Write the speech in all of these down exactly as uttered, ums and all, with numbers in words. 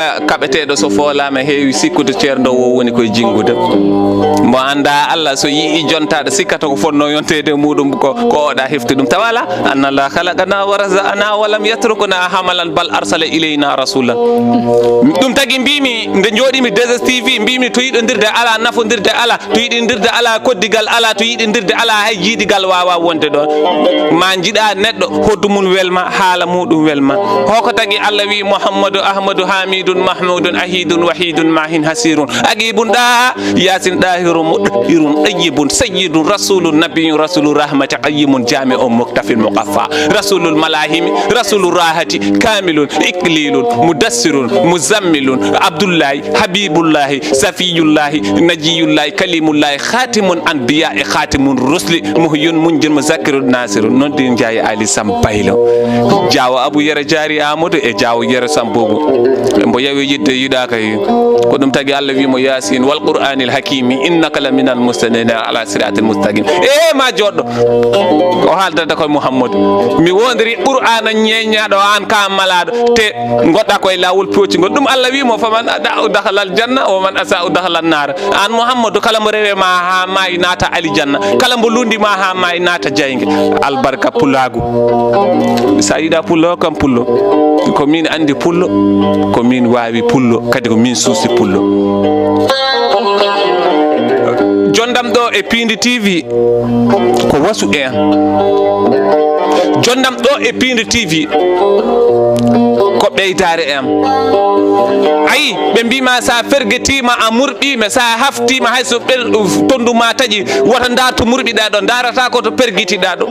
Kaɓeteeɗo so foolaama heewi sikkude, ceerndo o woni koye jinngude. Mbo anndaa Allah so yi'i jontaaɗo sikkata ko fotnoo yonteede e muuɗum, ko, ko oɗa hefti ɗum. Tawa alaa, anna Allah khalaqana wa razaqana wa lam yatrukna hamalan bal arsala ilayna rasulan. Ɗum tagi mbimi, nde njooɗimi deux S T V, mbimi to yiɗondirde alaa, nafondirde alaa, to yiɗindirde alaa, koddigal alaa, to yiɗindirde alaa, hay jiidigal waawa wonde ɗoon. Ma njiɗa neɗɗo, hoddu mum welma, haala muuɗum welma. Hoko tagi Allah wi Muhammadu Ahmadu Hamidun Mahmudun Ahidun Wahidun Mahin Hasirun Aqibun Daha Yasin Dahirun Mudahirun Tayyibun Sayyidun Rasulun Nabiyun Rasulu Rahmati Qayyimun Jami'un Muktafin Muqaffa Rasulul Malahimi Rasulu Rahati Kamilun Iklilun Mudassirun Muzammilun Abdullahi Habibullahi Safiyullahi Najiyullahi Kalimullahi Khatimun Anbiya e Khatimun Rusli Muhyun Munjin Muzakkirun Nasirun. Noon din Njaay Ali Sam Baylo, Jaawo Abu Yero Jaari Amadou e Jaawo Yero Sam Bobo. Mbo yawi yidde yiɗaaka yi. Ko ɗum tagi Allah wi mo Yasin wal Qur'anil Hakimi innaka laminal mursalina ala siratil mustaqim. E ma joɗɗo. O haaldata koye Muhammadu. Mi wondiri Qur'ana ñeññaɗo an ka malaɗo te goɗɗa koye lawol pocingol. Ɗum Allah wi mo faman ada dakhalal janna wa man asa dakhalan nar. An Muhammadu kala mo rewe ma ha maayi naata alijanna. Kala mbo lundi ma ha maayi naata jayge. Albarka pulaagu. Sa yiɗa pullo kam pullo. Ko min andi pullo. Ko min wawi pullo. Kadi ko min suusi pullo. Jondam ɗo e Pindi T V. Ko wasu e am. Jondam ɗo e Pindi T V. Ko ɓeydaare e am. Ayi, ɓe mbima sa fergetima a murɓima, sa haftima hay so ɓel tondu ma taƴi, wota ndartu murɓiɗa ɗo, ndarata ko to pergitiɗa ɗo.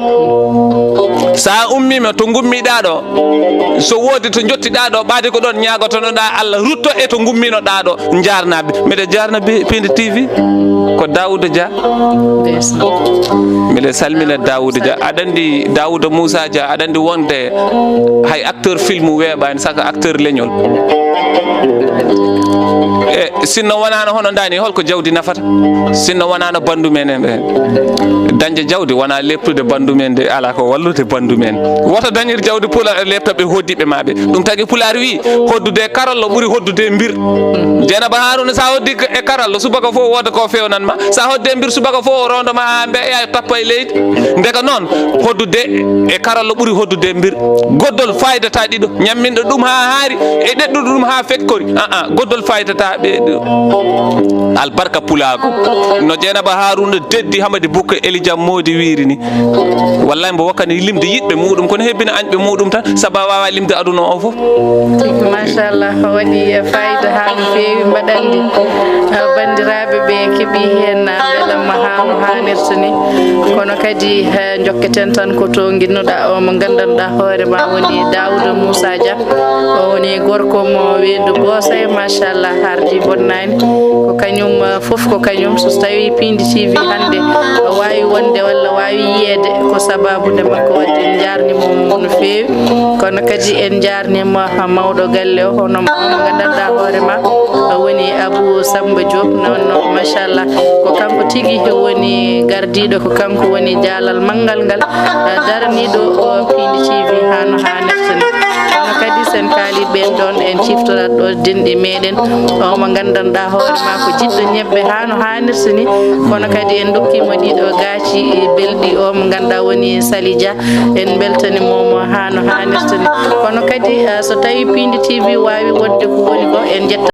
Sa ummima to gummiɗa ɗo, so wodi to jottiɗa ɗo, ɓaade ko ɗon ñagotonoɗa Allah, rutto e to gumminoɗa ɗo. Jarnaɓe, miɗa jarna Pindi T V. Ko Daouda Dia. Miɗa salmina Daouda Dia. Aɗa andi Daouda Moussa Dia, aɗa andi wonde hay acteur film weeɓani saka acteur leñol. E sinno wonano hono ndani, holko jawdi nafata? Sinno wonano bandu men en ɓe. Dañde jawdi wona leptude bandu men de, ala ko wallude bandu men. Woto dañir jawdi pula lepta ɓe hoddiɓe ma ɓe. Ɗum tagi pulaar wi, hoddude e karallo ɓuri hoddude e mbir. Dieynaba Harouna, sa hoddi e karallo, subaka fof wooda ko fewnan ma. Sa hoddi e mbir, subaka fof o rondo ma ha mbeya tappa e leydi. Ndeka noon, hoddude e karallo ɓuri hoddude e mbir. Goddol fayidata ɗiɗo, ñamminɗo ɗum ha haari, e ɗeɗɗuɗo ɗum ha fekkori. Aa, goddol fayidata ɓe ɗo. Albarka pulaagu. No Dieynaba Harouna deddi Hamadi Bukka Eli Jam Moodi wiiri ni. Wallahi mbo wakkani limde yiɗɓe muɗum, kono hebbina añɓe muɗum tan, sabu a wawa limde aduna o fof. Machallah, o waɗi fayida ha no feewi, mbaɗandi, eh, bandiraɓe ɓe keeɓi hen, eh, beelamma ha no hanirta ni. Kono kadi, eh, jokketen tan ko to ginnuɗa o mo gandanɗa hoore ma woni Daouda Moussa Dia. O woni gorko mo Weendu Boosay, machallah, hardi bonnani. Ko kañum, eh, fof ko kañum. So tawi Pindi T V hannde o waawi wonde walla waawi yiyeede, ko sababu nde makko, wadde en njaarnima mo no feewi. Kono kadi en njaarnima mawɗo galle o, hono mo gandanɗa hoore ma, o woni Abou Samba Diop. Noon noon, machallah, ko kanko tigi woni gardiiɗo, ko kanko woni jaalal manngal ngal, daraniiɗo o Pindi T V ha no hanirta ni. Kono kadi sen kaali ɓen ɗon, en ciftorat ɗo denɗi meɗen, o mo gandanɗa hoore ma ko jiɗɗo ñebbe ha no hanirta ni. Kono kadi en dokkimo ɗiɗo gaaci belɗi, o mo ganduɗa woni Sali Dia. En beltanimo mo ha no hanirta ni. Kono kadi, ah, so tawi Pindi T V wawi wonde ko woni ko, en jetta